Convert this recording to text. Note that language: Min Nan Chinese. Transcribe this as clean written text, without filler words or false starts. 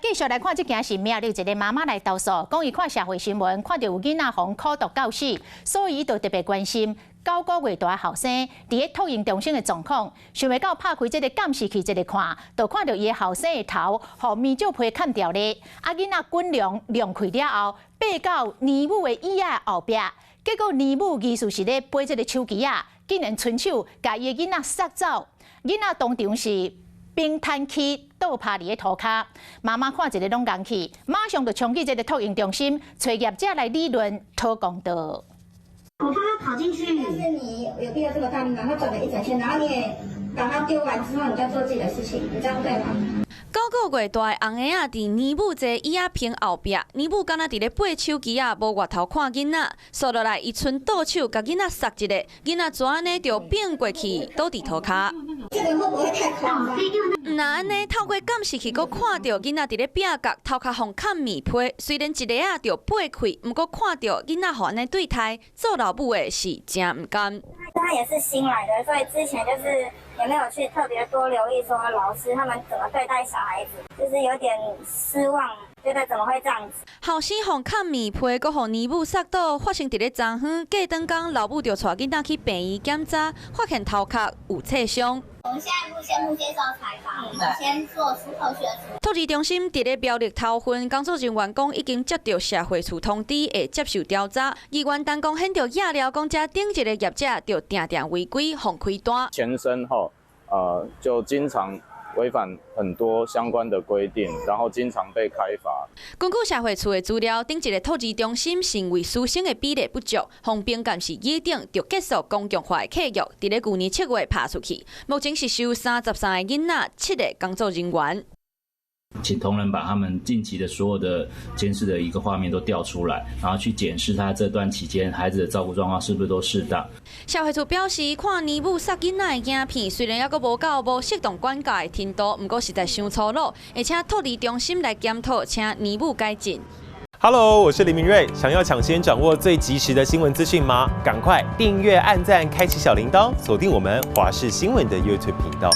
繼續來看這件是苗栗一个媽媽來投訴，講伊看社會新聞，看著有囡仔予苦毒到死，所以伊就特別關心9個月大的後生佇咧托嬰中心的狀況，想袂到拍開這个監視器一个看，就看著伊的後生的頭予面罩皮砍掉咧，啊囡仔滾龍裂開了後，爬到奶母的椅仔後壁，結果奶母疑似是咧掰這个手機仔，竟然伸手共伊的囡仔捒走，囡仔當場是平癱去倒趴佇咧塗跤，媽媽看一个攏戇去，馬上就衝去這个托嬰中心，揣業者來理論討公道。我怕他跑進去，但是你有必要這麼大力嗎？他轉了一整圈，然後你也把他丟完之後，你再做自己的事情，你這樣對嗎？9個月大的紅嬰仔佇奶母坐椅仔棚後壁，奶母敢若佇咧掰手機仔，無回頭看囡仔，紲落來伊伸倒手共囡仔捒一下，囡仔就按呢就變過去倒佇塗跤。這個會不會太誇張？毋但按呢，透過監視器閣看著囡仔佇咧壁角頭殼予崁麵批，雖然一下仔就掰開，毋過看著囡仔予按呢對待，做老母的是誠毋甘。他也是新來的，所以之前就是也沒有去特別多留意說老師他們怎麼對待小孩子，就是有點失望，覺得怎麼會這樣子。後生予崁麵批，閣予奶母捒倒，發生佇咧昨昏，過轉工老母就帶囡仔去病院檢查，發現頭殼有切傷。我們現在不先不接受採訪，我們先做出後續的處理。托兒中心佇咧苗栗頭份，工作人員講已經接著社會處通知，會接受調查。議員陳光顯就野料講，這頂一个業者就定定違規，予開單。前身吼，就經常違反很多相關的規定，然後經常被開罰。根據社會處的資料，頂一个托兒中心成為師生的比例不足，予評鑑是擬定就結束公共化的契約，佇咧舊年7月拍出去。目前是收33個囡仔，7個工作人員。請同仁把他們近期的所有的監視的一個畫面都調出來，然後去檢視他這段期間孩子的照顧狀況是不是都適當。社會處表示，看奶母捒囡仔的影片，雖然猶閣無到無適當管教的程度，毋過實在傷粗魯，會請托兒中心來檢討，請奶母改進。 Hello，我是林明瑞，想要搶先掌握最及時的新聞資訊嗎？趕快訂閱、按讚、開啟小鈴鐺，鎖定我們華視新聞的 YouTube 頻道。